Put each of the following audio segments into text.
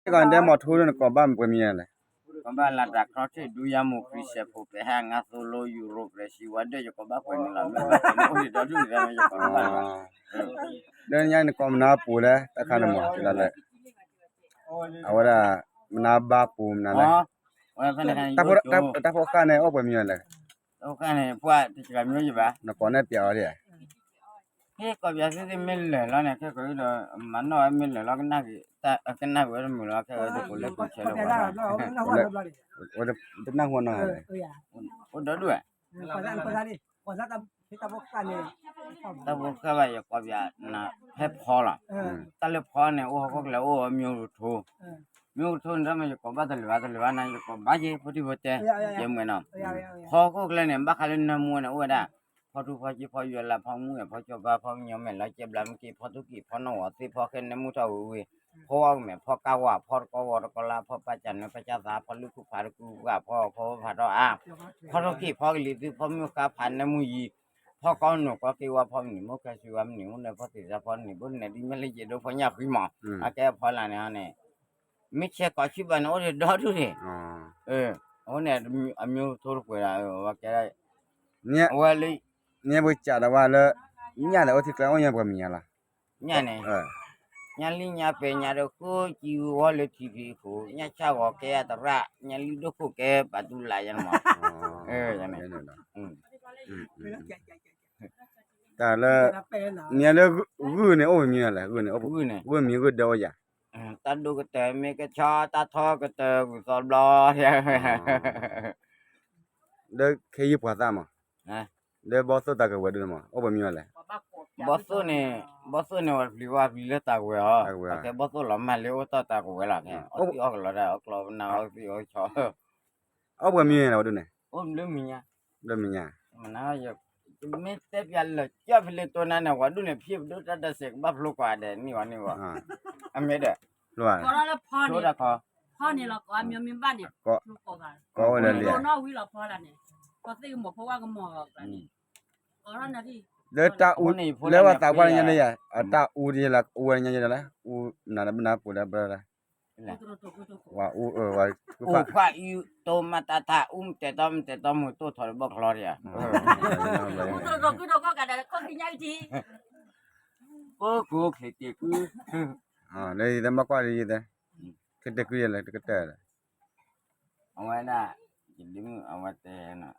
ကီးဒဲမီၤထူဒ်နကိးဘၣ်ပှဲၤမံၤလဲၣ်. ကီးဘၣ်လၢတၢ်ချီထီၣ်ဒူယါမိၢ်ခရံာ်စဲးဖိပဲဟဲငါသိလိယူရိးပြဲးစံဝါဒၢး ယကိးဘၣ်ပှဲၤမံၤလီၤ. လၢညါနကိးမနုၤပူၤလဲၣ် တၢ်ခါန့ၣ်မး တဒၣ်လဲၣ်. အဝဲဒၣ် မနုၤဘၣ်ပူၤမနုၤလဲၣ်. တၢ်ဖိဃၢ်န့ၣ်အိၣ်ပှဲၤမံၤလဲၣ်. တၢ်ဖိဃၢ်န့ၣ် ပှၤတစှၤမံၤယဘၣ် နကိးန့ၣ်ပျးအီၤဒ် ဟ့ၣ်ကိးပၠးသုသ့ၣ်မ့ၢ်လၢာ်လီၤန့ၣ် ခဲကီးဒီး မၤနီၣ်ဝဲမ့ၢ်လၢာ်လီၤ ကနၣ်က့ၤဝဲတမုာ်လီၤ ခဲကီးဒီး ကိးလၢကိးဆဲးလၢၤဝဲ တနၢ်ဟူနီၤ အိၣ်ဒီဒူၣ်ဝဲ တၢ်ဖိဃၢ်ဘၣ်ယကိးပၠးနၤ ဖဲဖီလီၤ တၢ်လၢဖီန့ၣ် အိၣ်ဟီၣ်ခိၣ်ချၢအိၣ်အမျိုးကထိ မျိုးကထိန့ၣ် တၢ်မ့ၢ်ယကိးဘၣ်တလၢာ်ဘၣ်တလၢာ်ဘၣ်န့ၣ် ယကိးဘၣ်က့ၤဖိထံဖိတဲ ယဲမုၢ်နီၤ ဖီခိၣ်ချၢန့ၣ် ဘၣ်ဃးလၢနၢမူန့ၣ် အိၣ်ဝဲဒၣ် ဖီထူဖီကၠံဖီယွၤလးဖီမုၢ်အဲၣ်ဖီကၠီၤပၤဖီကညီမဲာ်လီၤကဲဘျါမုၢ်က့ၤဖီထူကံၣ်ဖီနီၣ်ဝီၤသ့ၣ်ဖီခဲနၢမူထီၣ်ဝံၤဝံၤ ဖီအီၣ်ကမဲာ် ဖီကါဝါ ဖီတကီဝီၤတကီလါ ဖီပာ်စၢ်နၢပာ်စၢ်သး ဖီလုၢ်ခိၣ်ဖးတကူပှၢ် ဖီဖီဖးထီၣ်အါ ဖီထီၣ်က့ၣ် ဖီကလံၤသု ဖီမုၢ်ဃါဖးနၢမူယံၤ ဖီကီနူာ်ကီက့ဝါ ဖီမုၢ်နံၤမိၢ်ခဲဆူဝါမုၢ်နံၤ အိၣ်နၢဖီသ့ၣ်သၣ်ဖီနံၤ ဘိနၢ်ဒ်မ့ၢ်လၢယဲၢ်ဒိဖီညၣ်ဃံမး အကဲဖီလာ်န့ၣ်န့ၣ် မ့ၢ်ဆဲးကိးဆံဘၣ်န့ၣ် အိၣ်ဒီးဒီဒူၣ်န့ၣ် အဃိန့ၣ် အမျိုးကထိတပှဲၤဒီး အဝဲကဲ အဝဲလၢ မ့ၢ်ပကစးဒီးဝဲလၢ ညၣ်ဒီးအိၣ်ထံကျါအိၣ်ညါပှဲၤမံၤညါလီၤ ညၣ်န့ၣ် ညၣ်လံညၣ်ပဲာ်ညၣ်ဒီးဃိကံဝီလၢထံဖံးခိၣ် ညၣ်ဆၣ်ဂီၤကဲအတရၣ် ညၣ်လံဒိၣ်ခိၣ်ကဲပာ်သူလၢယါန့ၣ်မး တၢ်လၢ မ့ၢ်လၢဂုၢ်န့ၣ် အိၣ်မံၤမံၤလဲၣ် ဂုၢ်န့ၣ် ဂုၢ်မံၤဂုၢ်ဒၢအိၣ်ယၤ တၢ်ဒိၣ်ကတၢၢ်မ့ၢ်ကဆီ တၢ်ထီကတၢၢ်ဂုၢ်သီဘျီ လၢခဲယုၢ်ပှၤသၣ်မး လၢဘီၣ်သိၣ်တၢ်ကဝဲၤဒၣ်မး အိၣ်ပှဲၤမံၤလဲၣ် ဘီၣ်သိၣ်န့ၣ် ဘီၣ်သိၣ်န့ၣ် ဝဲပျံၤဝဲပျံၤလၢတၢ်ကဝဲၤအီၤ အကဲဘီၣ်သိၣ်လီၤမၢ်လၢအိၣ်တီၢ်တၢ်ကဝဲၤလီၤ အီၣ်သံအီၣ်ကလီတၢ် အီၣ်ကျီပနၢ်အီၣ်သံအီၣ်ဆီ အိၣ်ပှဲၤမံၤလဲၣ် ဝဲဒၣ်န့ၣ် အိၣ်လၢမံၤညါ လၢမံၤညါ မ့ၢ်တဲပျးလၢာ်ကၠီဖဲလၢတိၢ်နါန့ၣ် ဝဲဒၣ်န့ၣ် ဖံးပဒိၣ်တၢ်ဒၢးစဲးကဘၣ်ဖျိကွၢ်ဒဲးန့ၣ်ဝဲန့ၣ်ဝဲ အမ့ၢ်ဒီး ဖျိ ဖျိတၢ်ခီ ဖီန့ၣ်လီၤ ကိးအမံၤမ့ၢ်ဘၣ်န့ၣ် ဖျိကိးဂၤ ကိးဝဲလၢလံ ကိးနီၣ်ဝံလီၤဖီလၢ်န့ၣ် ဖီသ့ၣ်ကမီၤဖိဝါကမီၤဂၤန့ၣ် လၢတၢ်အူ လၢဝဲသးပှၢ်လၢညါန့ၣ်ယါ အတၢ်အူဒ်လဲၣ် အူဝဲညါယါလဲၣ် အူနၤလၢပနၢ်ပူၤလၢဘျီလဲၣ် ဝဲအူ ဝဲ အိၣ်ဖးအံၤ တိၢ်မၤတၢ်တၢ်အူမတဲာ်တီမတဲာ်တီမုၢ်တိၢ်ထီၣ်လၢဘီၣ်ချီတယါ ကိးခိၣ်ချ့တ့ၢ်ကု လၢယသးမၤကွၢ်လၢယသး ချ့တ့ၢ်ကုယလဲၣ် တကတၢၢ်လီၤ အဝဲဒၣ် ယဒ့မုၣ်အဝဲတဲ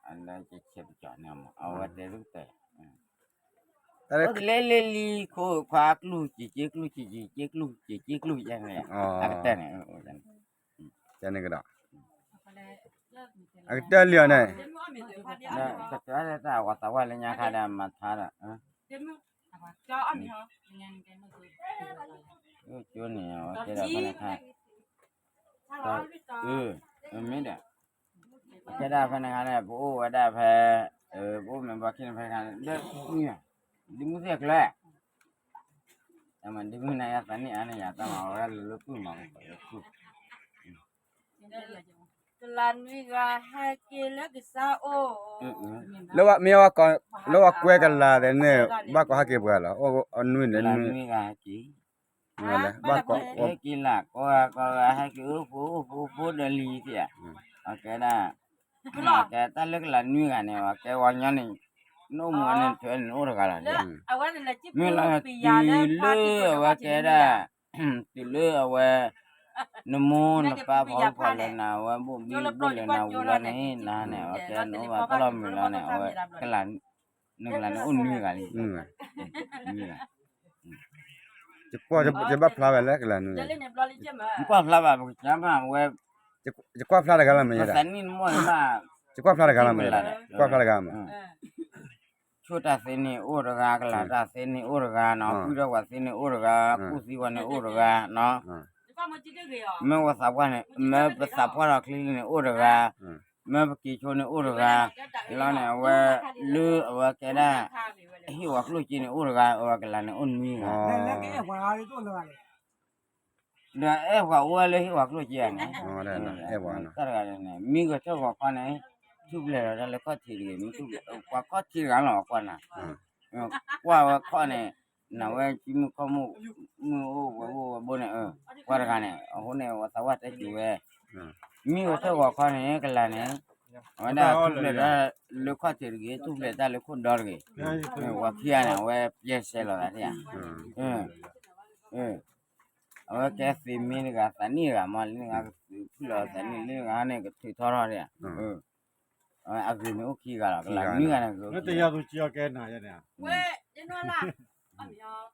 အလၢယဆဲးပကီၢ်န့ၣ်မး အဝဲတဲတကတၢၢ် တၢ်လၢ အိၣ်တလဲလၢလံ ခိၣ်ခွါကျူၢ် က့ၤက့ၤကျူၢ် က့ၤက့ၤကျူၢ် က့ၤက့ၤကျူၢ် ယဲန့ၣ် အကတၢၢ်န့ၣ် ကဲန့ၣ်ကဒီး အကတၢၢ်လံအီၤန့ၣ် ကတၢၢ်လၢတၢ်ဝၤသးဝါလၢညါခါဒီးမၤထါဒီး ကၠိန့ၣ် အဝဲတဲဒၣ်ဖဲန့ၣ်ခါ မ့ၢ်ဒီး ကဲဒၣ်ဖဲန့ၣ်ခါန့ၣ် ပအိၣ်ဝဲဒၣ်ဖဲ ပအိၣ်မ့ၢ်ဘီခံန့ၣ်ဖဲခါန့ၣ် ဒ်မုၢ်သ့ၣ်ကျဲ ဒ်မုၢ်နၤယၤသးနံၣ်အါန့ၣ် ယၤတၢ်မၤဝဲဒၣ်လၢလၢပုၢ်မၤ ကလၤနွံဂၤဟဲက့ၤလၢကစၢ်အိၣ် လၢဝဲမ့ၢ်ဝဲ လၢဝဲကွဲကလၤသ့ၣ်န့ၣ် ဘၣ်ကိးဟဲက့ၤပှၤလီၤ အနွံန့ၣ် နွံဂၤဟဲက့ၤ ဘၣ်ကိး ဟဲက့ၤလၢ ကိးဂၤကိးဂၤဟဲက့ၤ အိၣ်ဖိအိၣ်ဖိဖိဒီးလံၤသ့ၣ် အကဲဒၣ် ကဲတၢ်လၢကလၤနွံဂၤန့ၣ် အကဲဝဲညီန့ၣ် နအိၣ်မူန့ၣ် နအိၣ်တဂၤလီၤ မ့ၢ်လီၤ တုၤလၢအဝဲကဲဒၣ် တုၤလၢအဝဲ နမိၢ်နပၢ်ဖီဖီလၢနၤ အဝဲဘိၣ်ဘံဘိၣ်လဲၤနၤဝံၤလီၤန့ၣ် နၤန့ၣ် အဝဲကဲနအိၣ်ဘၣ်တၢ်လီၢ်မုာ်လီၤန့ၣ် အဝဲ ကလၤ နကလၤန့ၣ်အိၣ်နွံဂၤလံ နွံဂၤ ယကွၢ်ဖျါဝဲလၢကလၤနွံဂၤ ယကွၢ်ဖျါဘၣ် ပကစၢ်မးဝဲ ယကွၢ်ဖျါတဂၤလီၤမ့ၢ်ယဲဒၣ် ယကွၢ်ဖျါတဂၤလီၤမ့ၢ်ယဲဒၣ် ကွၢ်ဖျါတဂၤမး ဆိၣ်တၢ်သ့န့ၣ်အိၣ်တဂၤ ကလၤတၢ်သ့န့ၣ်အိၣ်တဂၤနီၤ ပုၢ်ထီၣ်ဝဲသ့န့ၣ်အိၣ်တဂၤ ကူၣ်သံဝဲန့ၣ်အိၣ်တဂၤနီၤ မ့ၢ်ဝဲသးပှၢ်န့ၣ် မ့ၢ်ပသးပှၢ်ထီၣ်ချ့န့ၣ်အိၣ်တဂၤ မ့ၢ်ပက့ၤဆိန့ၣ်အိၣ်တဂၤ လီၤန့ၣ် အဝဲ လၢအဝဲကဲဒၣ် ဟ့ၣ်ဝဲကျိၣ်စ့န့ၣ်အိၣ်တဂၤ အဝဲကလၤန့ၣ်အိၣ်နွံဂၤ ဒီးအဲၣ်ပှၤအိၣ်ဝဲလၢဟ့ၣ်ဝဲကျိၣ်စ့န့ၣ် တၢ်တဂၤန့ၣ် မ့ၢ်ဂဲၤထၢၣ်ဂီၤခီန့ၣ် ထူၣ်ဖျဲးလီၤတၢ်လၢခီၣ်ထံးတဂ့ၤ မ့ၢ်ထူၣ်ဖျဲး ပှၤခီၣ်ထံးတဂၤလီၤ ကွၢ်နၤ ကွၢ်ဝဲခီၣ်န့ၣ် နဝဲကံမုၣ်ခီၣ်မုၣ်, မုၣ်အိၣ်ဝဲအိၣ်ဝဲဘိန့ၣ်, ပှၤတဂၤန့ၣ် အဃိန့ၣ် အဝဲသးဝၣ်တဲစူၤဝဲ, မ့ၢ်ဝဲထၢၣ်ဂီၤခီန့ၣ် ကလၤန့ၣ်, အဝဲဒၣ်ထူၣ်ဖျဲးတၢ်လၢခီၣ်ထံးတဂ့ၤ, ထူၣ်ဖျဲးတၢ်လၢခိၣ်ဒီတဂ့ၤ, ပှၤခံဂၤန့ၣ် အဝဲပျဲစဲလီၤသးဧါ, အဝဲကဲသ့မ့ၢ်တဂၤ သးနံၣ်တဂၤမး လၢနဂၤကသုးဖုၣ်လီၤသးနံၣ် လၢနဂၤန့ၣ် ကထုးထီထီၣ်ဧါ, အဂ့ၤန့ၣ်အိၣ်ခံဂၤလီၤ ကလၤမ့ၢ်ဂၤန့ၣ် ကဲနၤယဲန့ၣ်, ဝဲ, ယနီၢ်လၢ်,